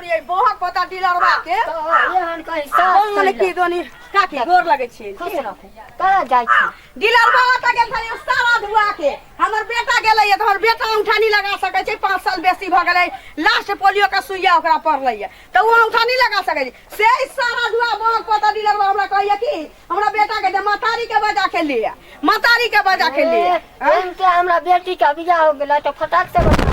जरूरी है बोहक पता डीलरवा के। तऽ एहन कहीं सास कोन की दोनी काकी गोर लगै छी। खुश रहू, कहाँ जाइ छी? डीलरवा ओतऽ गेल छलै सारा धुआ के। हमर बेटा गेलै तऽ हमर बेटा औंठा नहि लगा सकै छै, 5 साल बेसी भऽ गेलै, लास्ट पोलियो के सुइया ओकरा पड़लै तऽ ओ औंठा नहि लगा सकै छै। से सारा धुआ बोहक पता डीलरवा हमरा कहैया कि हमरा बेटा के जे महतारी के बजा के ले, महतारी के बजा के ले। एहन हमरा बेटी के बियाह हो गेलै तऽ फटाक से बजा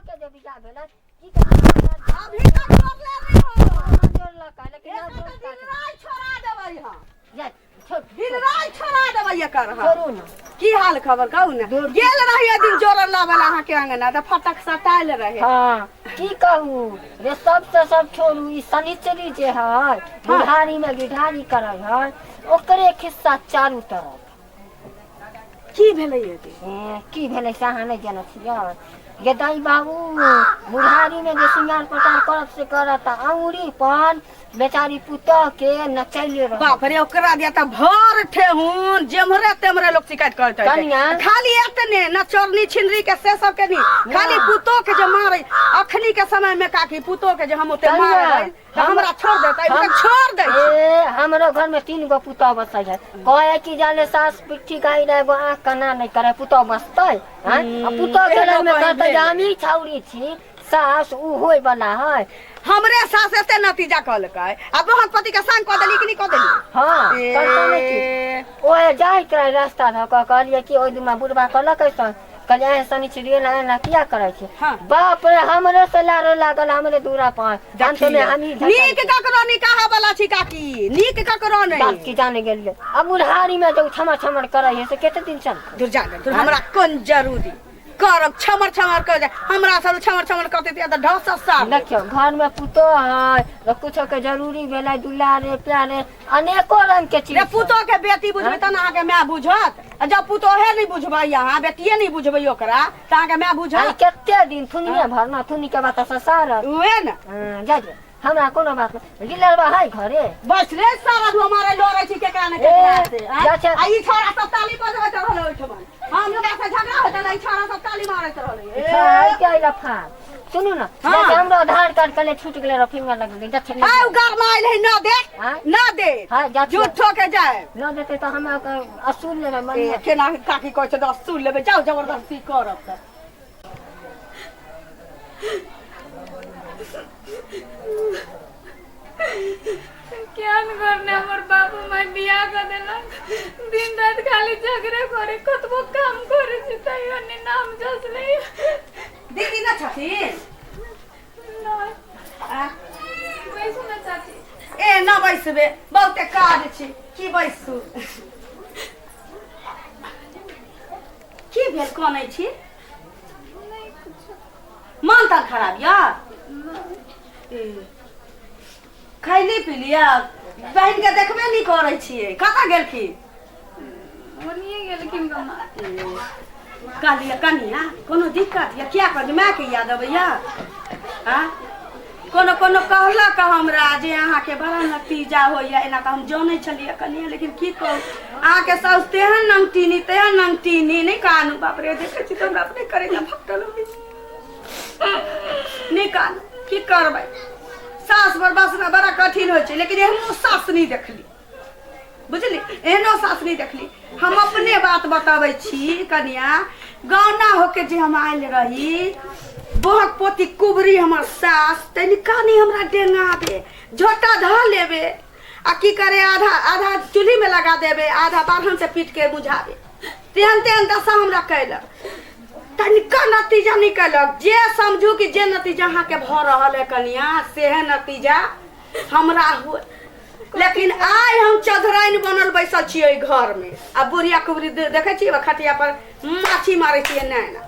के जे बियाह भेलै की अभी तक जोड़ले नहीं हो। जोड़लक, लेकिन एकर तऽ दिन राति छोड़ा देबै हम, जा दिन राति छोड़ा देबै एकर हम। छोड़ू ने। की हाल खबर कहू ने? गेल रही दिन जोड़ल लाबल अहाँके अंगना तऽ फटक सटायल रहे। हाँ, की कहू रे, सबसे सब छोड़ू, ई शनिचरी जे है बुढ़ारी में गिढ़ारी करे है, ओकरे खिस्सा चारू तरफ। की भेलै ये? की भेलै से अहाँ नहि जानै छियै गे दाइ बाबू? बुढ़ारी में जे श्रृंगार पटार करत से करत, आ अंगुरी पर बेचारी पुतह के नचैले रह। बाप रे, ओकरा दिया तऽ भर ठेहुन जेम्हरे तेम्हरे लोक शिकायत करैत रहै छै। कनिया। खाली एतने न चोरनी छिनरी के से सब के नी, खाली पुतोह के जे मारे अखनी के समय में काकी, पुतोह के जे हम ओते कनिया, मारबै तऽ हमरा छोड़ देतै? ओकरा छोड़ दै छै। ए, हमरो घर में 3 गो पुतह बसै है। कहे कि जाले सास पिट्ठी गाय रहे, एगो आँख कना नहीं करे, पुतह बसतै हैं? आ पुतह के एहनो लग में कहीं कहतै जे भेल। हमही छौरी छी सास, उ होय वाला है। हमरे सास एते नतीजा कहलकै आ बहन पति के संग कऽ देली कि नहि कऽ देली? हाँ, करते नहि छी। ओहे जाइत रहे रास्ता धऽ कऽ, कहलियै कि ओहि दिना बुढ़बा कहलक ऐसन, कहलियै एहन शनिचरी एना एना किया करै छी? हाँ। बाप रे, हमरे से लारे लागल हमरे दूरा पर, अंत में हमही नीक ककरो नहीं कहा वाला छी काकी, नीक ककरो नहीं। बाप की जाने गेलियै। आ बुढ़ारी में जब छमर छमर करै है से कते दिन चलतै? दूर जा दूर, हमरा कोन जरूरी करब छमर छमर कर? हमरा सब छमर छमर करते तऽ ढस साफ। देखियौ, घर में पुतोह है तऽ कुछो के जरूरी भेलै, दुलारे प्यारे अनेको रंग के चीज रे छै। पुतोह के बेटी बुझबै तब ने अहाँके माय बुझत, आ जब पुतोहे नहि बुझबै, अहाँ बेटिए नहि बुझबै ओकरा, तऽ अहाँके माय आइ बुझत? कते दिन थुनिए भरना, थुनी के बाद तऽ ससारत। उहे ने। हाँ, जा जा, हमरा कोनो बात नहीं। डिलरवा है घरे? बस रे सारा धुआ मारे लड़ै छी केकरा ने केकरा से। ए, जा छै। आ ई छोरा सब ताली बजबैत रहल ओहिठमन, हम लोग से झगड़ा होइत रहल, ई छोरा सब ताली मारैत रहल। छै के अइला फार, सुनू ने। हाँ। जा छै, हमरो आधार कार्ड कले छूट गेलै रह, फिंगर लग गेलै, जा छै। हाँ, उ गरमाइल है न दे। हाँ? न दे। हाँ, जा छै। झूठो के जाए न देतै तऽ हम असूल लेबै ए, मनिया। केना काकी कहै छै 10 लेबै, जाउ जबरदस्ती करब तऽ। केहन घर ने हमर बाबू माय बियाह कऽ देलक, दिन राति खाली झगड़े करे, कतबो काम करे छी तैयो ने नाम जस नहीं। दीदी न छथिन? नहि। आ, बैसू ने चाची। ए न बैसबे, बहुते काज छै, की बैसू? की भेल, कनै छी? नहि कुछो। मन तन खराब यऽ? ए, खैली पीली? बहिन के देखबे नहि करै छियै, कतऽ गेलखिन? ओनिए गेलखिन कमा। कहलियै कनिया, कोनो दिक्कत यऽ? किया कहलियै, मायके याद अबैया? आँ, कोनो कोनो कहलक हमरा जे अहाँके बड़ा नतीजा होइया एना, तऽ हम जनै छलियै कनिया, लेकिन की कहू, अहाँके साउस तेहन नंगटीनी, तेहन नंगटीनी, नहि कानू। बाप रे, देखै छी तऽ हमरा अपने करेजा फटल होइया। नहि कानू, की करबै, सास पर बसना बड़ा कठिन होइ छै, लेकिन एहनो सास नहि देखली, बुझली, एहनो सास नहि देखली। हम अपने बात बताबै छी कनिया, गौना होके जे हम आयल रही, बहक पोती कुबरी हमर सास तनिका नहि हमरा डेंगाबे, झोटा धऽ लेबे आ की करे, आधा आधा चूल्ही में लगा देबे, आधा बारहन से पीट के बुझाबे, तेहन तेहन दशा हमरा कैलक, तनिका नतीजा नहि कैलक। जे समझू कि जे नतीजा अहाँके भऽ रहल है कनिया, सेहे नतीजा हमरा हुए, लेकिन आइ हम चौधराइन बनल बैसल छियै घर में, आ बुढ़िया कुबरी देखै छियै खटिया पर माछी मारै छियै। नहि ना।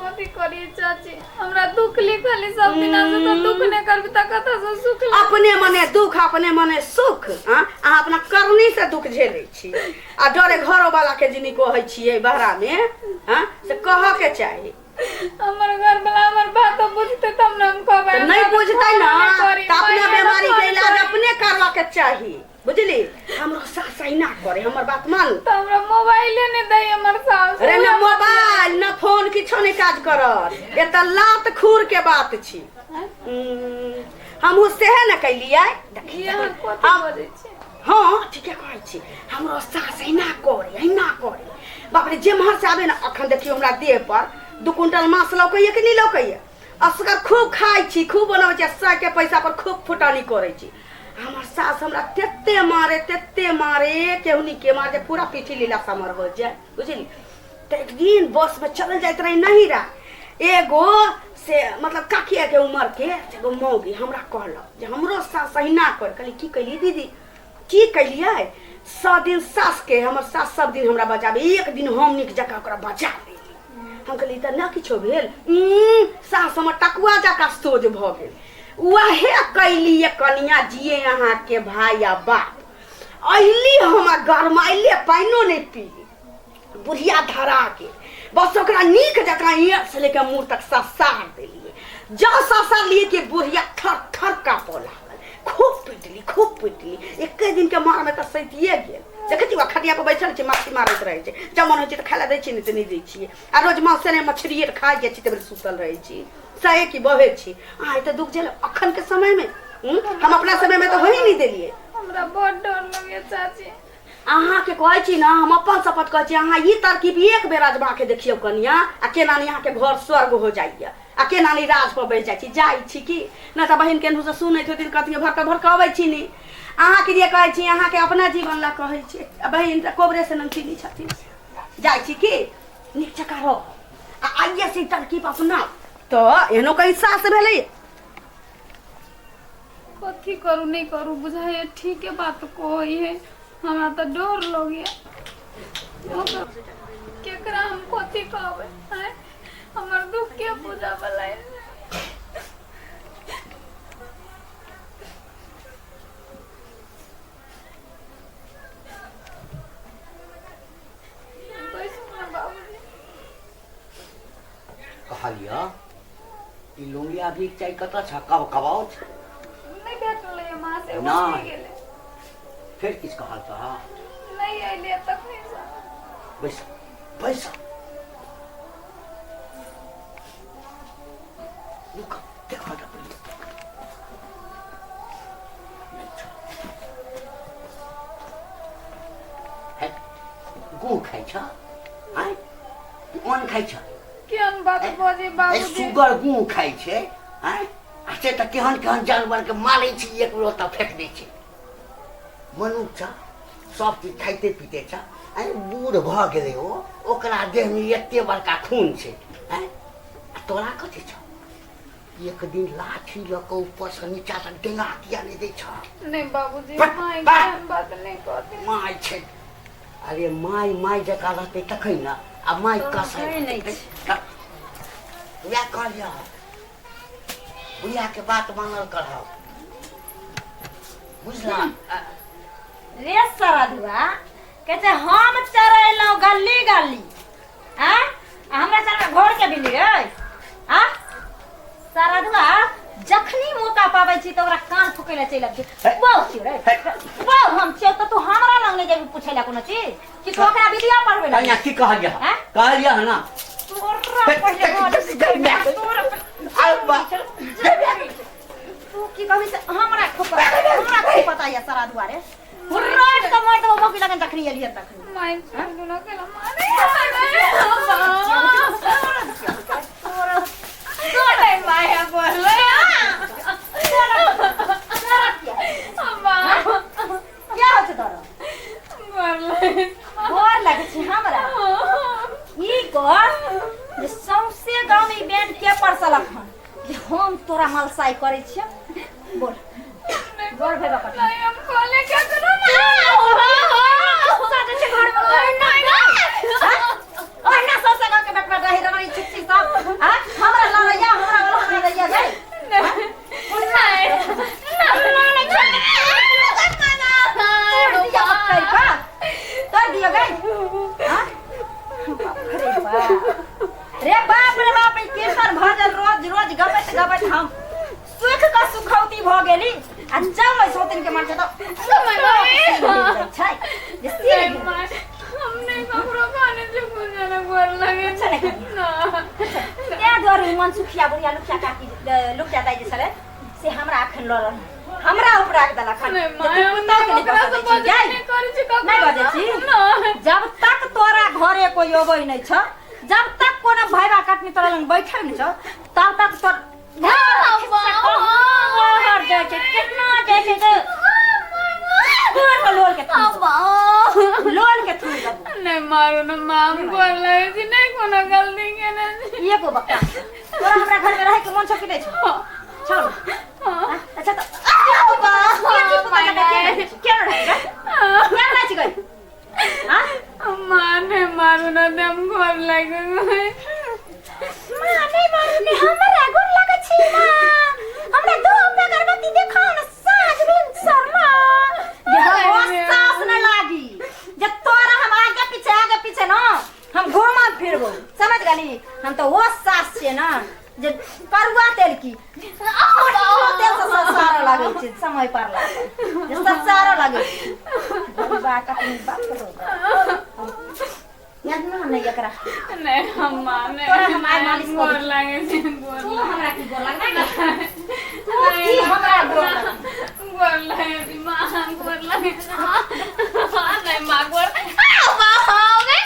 कथी करिए चाची, हमरा दुख लिखल है सब दिना से, तो दुख नहीं करबी त कतऽ से सुख लेबै? अपने मने दुख, अपने मने सुख। हाँ, अहाँ अपना करनी से दुख झेलै छी आ डरे घरो वाला के जिनी कहै छियै बहरा में। हाँ, से कहऽ के चाही। हमर घर वाला हमर बात बुझते तब न हम कहबै। तऽ नहि हमरा बुझतै फोन ना नहि करी, तऽ अपना माय बीमारी फोन के इलाज करी। अपने करबऽ के चाही। बुझली हमरो सास अहिना करे हमर बात मान तऽ हमरा मोबाइले नहि दै हमर सास अरे न मोबाइल न फोन किछो नहि काज करत एतऽ लात खूर के बात छी हमहूँ सेहे ने कैलियै ई अहाँ कथी बजै छी हँ ठीके कहै छी हमरो सास अहिना करे अहिना करे बाप रे जेम्हर से आबे ने अखन देखियौ हमरा देह पर 2 क्विंटल मांस लौकैया कि नहि लौकैया असगर खूब खाइ छी खूब बनाबै छी आ सए के पैसा पर खूब फुटानी करै छी हमर सास हमरा तेते मारे तेते मारे केहुनी के मारे पूरा पीठी लीला समर हो जाए बुझली तऽ एक दिन बस में चलल जाइत रही नहिरा एगो से मतलब काकिया के उम्र के एगो मौगी हमरा कहलक जे हमरो सास अहिना कर कहली की कैली दीदी की कैलियै सब दिन सास के हमर सास सब दिन हमरा बजाबे एक दिन हम नीक जकाँ ओकरा बजा देली हम कहली तऽ नहि किछो भेल सास हमर टकुआ जकाँ सोझ भऽ गेल वहे कैलियै कनिया जिए अहाँके भाय आ बाप अइली हमरा गरमाइले पानिओ नहि पीली बुढ़िया धरा के बस ओकरा नीक जकाँ ईंट से लेके मुँह तक ससार देलियै जँ ससारलियै कि बुढ़िया थर थर काँपऽ लागल खूब पिटली खूब पिटली एके दिन के मार में तऽ सैतिये गेल देखै छी खटिया पर बैठल छै माछी मारैत रहै छै जब मन होइ छै तऽ खाय लए दै छियै नहि तऽ नहि दै छियै आ रोज मांसे नहि मछलिए खाइ जाइ छी तऽ सुतल रहै छी सहे की बहे छी अहाँ एते दुख झेल अखन के समय में हम अपना समय में तऽ हो ही नहीं देलियै हमरा बड़ डर लगैया चाची अहाँके कहै छी ने हम अपन शपथ कहै छी अहाँ ई तरकीब एक बेर आजमा के देखियौ कनिया आ केना नहि अहाँके घर स्वर्ग हो जाइए आ केना नहि राज पर बैस जाइ छी जाइ छी की नहि तऽ बहिन केनहु से सुनैत होथिन कहथिन भड़क भड़कबै छी नी अहाँके लिए कहै छी अहाँके अपना जीवन ला कहै छी आ बहिन तऽ कोबरे से नमकीनी छथिन जाइ छी की नीक जकाँ रह आ आइए से ई तरकीब अपनाउ तऽ एहनो कहीं सास भेलै कथी करू नहि करू बुझाइए ठीके बात कहै है हमरा तऽ डर लगैया केकरा हम कथी कहबै आँय हमर दुख के बुझऽ बला बैसू ने बाबूजी कहलियऽ ई लुंगी आदमी के चाय कतऽ छ कब कबाउ छ नहि भेटलै माँ से नहि। गेलै फेर किछु कहल तोरा नहि अयलै तखने बैस बैस रुक देखऽ दे पहिले। नहि छौ। है, गुह खाइ छ आँय कि अन्न खाइ छ केहन बात बजै ए बाबूजी सुगर गुह खाइ छै आँय आ से तऽ केहन केहन जानवरके मारै छै एक बेर ओतऽ फेक दै छै मनुख छ सब चीज खाइते पीते छ आँय बूढ़ भऽ गेलै ओ ओकरा देहमे एते बड़का खून छै आँय आ तोरा कथी छ एक दिन लाठी लऽ कऽ ऊपरसँ नीचा तक डेंगा किया नहि दै छ नहि बाबूजी बट, माय बट। केहन बात नहि कहती माय छै अरे माय माय जकाँ रहतै तखन ने आ माय कसै होइ नहि छै। उएह कहलियऽ बुढ़ियाके बात मानल करब बुझला रे सरधुआ कहै छै हम चरेलहुँ गली गली आ हमरा चरबै घोर के बिल्ली रे आ सरधुआ जखनी मौका पाबै छी तऽ ओकरा कान फुकै लए चलि आबै छी बहु छियौ रे बहु हम छियौ तऽ तू हमरा लग नहि जेबी पूछै लए कोनो चीज कि तू ओकरा विद्या पढ़बै लए कनिया की कहलियै आँय? कहलियै हँ ना तोरा पहिले तोरा तू की कहबी से हमरा खूब पता हमरा खूब पता ये सारा दुआरे रात के मार देबो मौकी लगन जखनी एलियै तखनी माय छोड़ू ना केला मारे तोरा माया बोले अम्मा क्या होइ छै तोरा बोले गोर लगै छै हमरा ई कह जे सौंसे गाँव में ई बैंड के परसलक हन जे हम तोरा मलसाई करै छियै बोल गोर भेबा कट नहीं हम खोले क्या करो ना गुस्सा जे छै घर में ओहिना ओहिना सौंसे गाँव के बेटवा रही रही छिच्छी सब आ हमरा लड़ैया हमरा वाला लड़ैया जाय तोड़ दिया मकई का तोड़ दिया गई हाँ? अरे बाप रे बाप रे बाप ई केसन भजन रोज रोज गबैत गबैत हम सुख के सुखौती भऽ गेली आ जाऊ मैं सौतिन के मार छै त छै जे सिर नहीं माँ, हम नहीं ककरो खाने से कुछ जाना गोर लगे अच्छा नहीं खानी। ना तें दुआरे मन सुखिया बुढ़िया लुखिया काकी लुखिया दाइ जे छलै से हमरा अखन लड़ल हमरा ऊपर राख देलक हन नहीं जे माँ तू हम पुतहु के नहीं नहि ककरा बजै से छी बजबे जाय नहीं करै छी ककरो नहि बजै छी नहीं जब तक तोरा घरे कोई अबै नहि छ जब तक कोनो भैबा कटनी तोरा लग बैठल नहि छ तब तक तोर घर जाइ छै केतना जाइ छै जे गोर में लोल के थूक लोल के थूक देबो नहीं मारू ना माँ हम गोर लगे छी नहीं कोनो गलती केने छी एगो बक्का तोरा हमरा घर में रहे के मन छौ कि नहि छौ छौ ने? हाँ। अच्छा तो केना रहै केना रहै छी गई हाँ माँ नहीं मारू ना ते हम गोर लगे माँ नहीं मारू ने हमरा गोर लागै छी माँ हमरा दो अगरबत्ती देखाओ ना साँझ भेल सर माँ ये हम सास न लागी जे तोरा हम आगे पीछे ना हम घूमा फिरबो समझ गली हम तो वो सास छियै ना जे करुआ तेल की तेल से ससारो लागै छै समय पर लागल जे ससारो लागै छै बा कखनी बाप रो याद ना नहीं एकरा नहीं हम माँ नहीं तोरा हम आइ मालिश कऽ गोर लागे छी गोर तू हमरा की गोर लगना तू की हमरा गोर लगना गोर लागे छी माँ गोर लागे छी नहीं माँ गोर आ माँ हो गई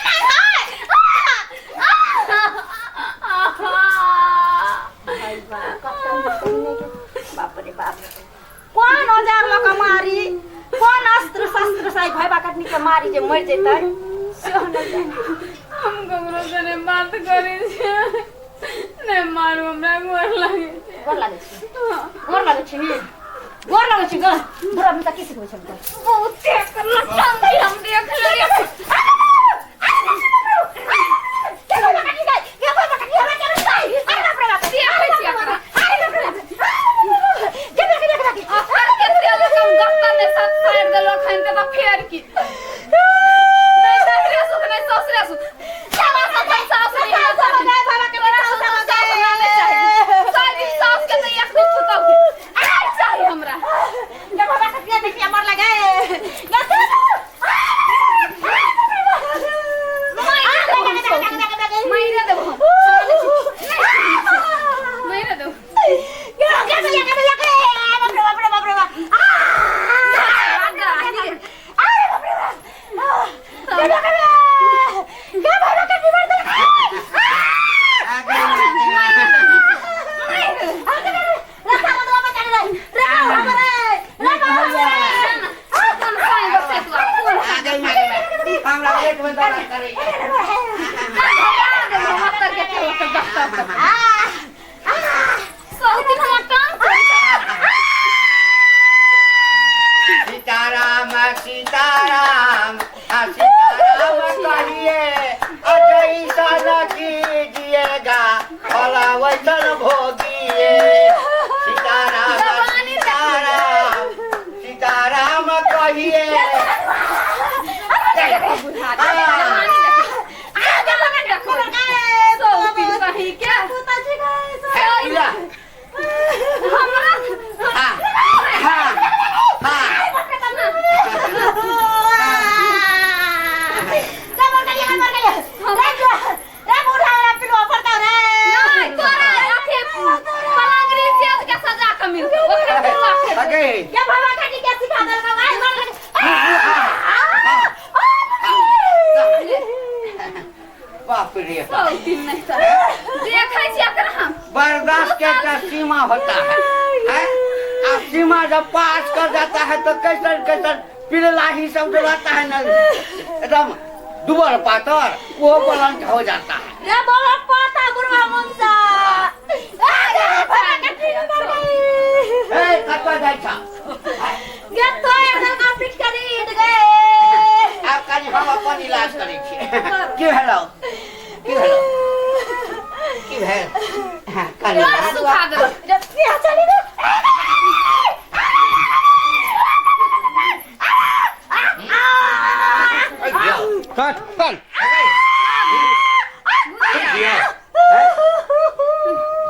बाप रे बाप कोन औजार लऽ कऽ मारी कोन अस्त्र शस्त्र से भैबा कटनी के मारी जे मरि जेतै सेहो नहि जानि। हम ककरो से नहीं बात करै छी नहीं मारू हमरा गोर लागे छै गोर लागै छी गोर लागै छी ने गोर लागै छी गोर बुढ़ा मुता की सिखबै छल बहुत लट्टन हम देख लेलियै देखै छी एकरा अखन के तेल कम गत्ता ने साथ साइड देलक हन तऽ फेर की नहीं ससुरे सुख नहीं ससुरे सुख सास नहीं चाही सास के तऽ एक दिन पुतहु के आइ चाही हमरा मारि देबो हम मारि देबो हमरा पेट में दर्द करैया सीताराम सीताराम आ सीताराम कहिए अजय सन कीजिएगा भला वैसन भोगिए सीताराम सीताराम सीताराम कहिए हाँ हाँ अगे बाप रे देखै छी एकरा हम बर्दाश्त के एकटा सीमा होता है, हैं? आ सीमा जब पास कर जाता है तो कैसन कैसन पिललाही सब जो रहता है ना एकदम दुबर पातर वो बुलंद हो जाता है रे बाबा पाता बुढ़वा मुंसा ए कतऽ जाइ छह गे तो एकदम कंप्लीट करी गए आब कनि हम अपन इलाज करै छी की भेलौ की भेलौ की भेल हाँ, कनि सुखा देलक जब चली रे कट कट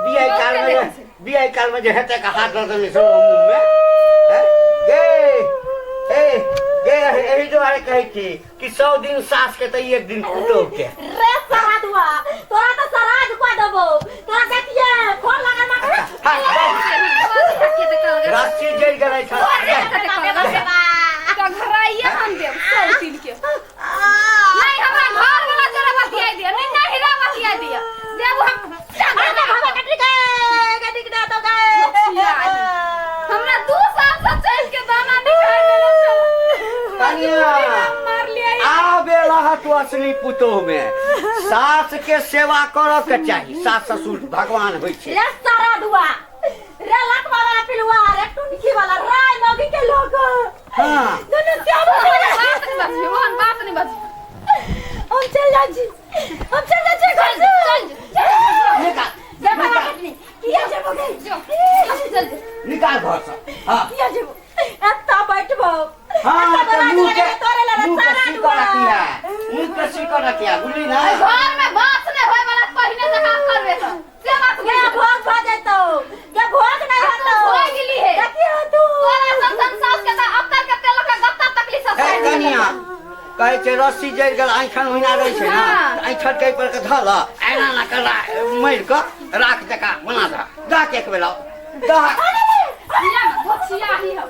बियाह काल में बियाह काल में जे हेतै के हाथ दऽ देने छौ मुँह में हैं? एहि दुआरे कहै छी कि 100 दिन सास के तऽ एक दिन पुतोह के। रे सराधुआ तोरा तऽ सराध कऽ देबौ तोरा देखिए फोन लगल मा रस्सी जरि गेलै छल। घराइए हम देब सौ दिन के नहीं हमरा घर वाला जरा बतिया दिया नहीं नहिरा बतिया दिया देब हम। हमरा 2 साल से चल के दाना नहीं खाए देलक। कनिया मार लिया। आबे रहत असली पुतोह में सास के सेवा करऽ के चाही। सास ससुर भगवान होइ छै। रे सराधुआ रे लकवा वाला पिलुआ रे टुनकी वाला राय मौगी के लोग। हाँ। दोनों श्याम बात नहीं बची मोहन बात नहीं बची। हम चल जाइ छी हम चल जाइ छी घर से। चल चल निकाल जय बाबा कटनी किया जेबो गे जो चल निकाल घर से। हाँ किया जेबो एत्ता बैठबो। हाँ एत्ता तऽ बना मुँह के के तोरे लड़ा मुँह के सराधुआ। सिकड़ रखिया मुँह के सिकड़ रखिया बुझली ना। घर में बात नहीं होय वाला पहिने से काम करबे तो से बात गे भोग भ जैतौ गे भोग नहीं होतौ। हो गेली है। देखियो तू तोरा सन सास के त अब तक के तेल के गत्ता तकलीफ से हे कनिया कहै छै रस्सी जरि गेल ऐठन ओहिना रहै छै ना हाँ। ऐठन के पर के धऽ लऽ एना एना के मारि कऽ राख जकाँ बना दह दह के एक बेर दह। धोछिया ही हम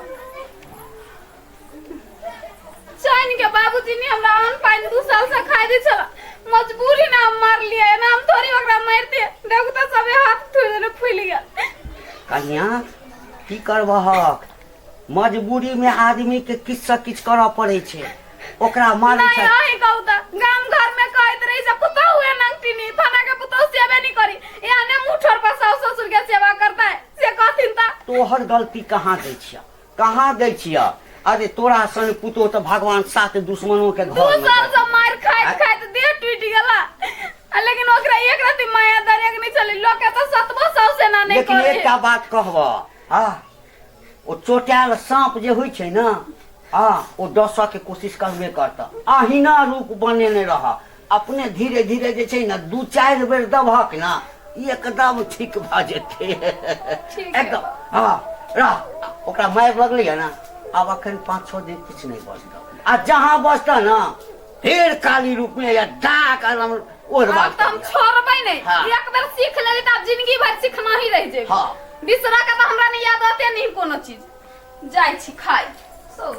चैन के बाबूजी ने हमरा अन्न पानि 2 साल से खाइ दै छला मजबूरी ना हम मार लिया ना हम थोड़ी ओकरा मारते देखू तऽ सबे हाथ थोड़े देने फूलि गेल। कनिया की करबहक मजबूरी में आदमी के किछु से किछु करऽ पड़ै छै ओकरा मारै नहीं छै। अहीं कहू तऽ गाम घर में कहैत रही से पुतहु है नंगटिनी थाना के पुतहु सेवे नहीं करी यहाँ ने मुँह ठोर पर सास ससुर के सेवा करता है से कहथिन तऽ। तोहर गलती कहाँ दै छियह कहाँ दै छियह? अरे तोरा सन पुतोह तऽ भगवान 7 दुश्मनों के 2 घर में साल से मार खाइत खाइत देह टूटि गेला लेकिन ओकरा एक राति माया दरेक नहीं चली लोग के तऽ 700 से ना नहीं लेकिन करे। एकटा बात कहबह आ ओ चोटायल साँप जे होइ छै ना आ ओ डसऽ के कोशिश करबे करतह अहिना रूप बनेने रह अपने धीरे धीरे जे छै ना 2-4 बेर दबहक ना एकदम ठीक भऽ जेतै एकदम। हाँ रह ओकरा मारि लगलै ना आब अखन 5-6 दिन किछु नहि बचतौ आ जहाँ बचतह ना फेर काली रूप में या डाक एकदम ओढ़ आब बात तऽ हम छोड़बै नहीं। हाँ। एक बेर सीख लेली तऽ आब जिंदगी भर सीखना ही रहि जेबै। हाँ। बिसरा के तऽ हमरा नहीं याद आते नहीं कोनो चीज। जाइ छी खाइ सौ।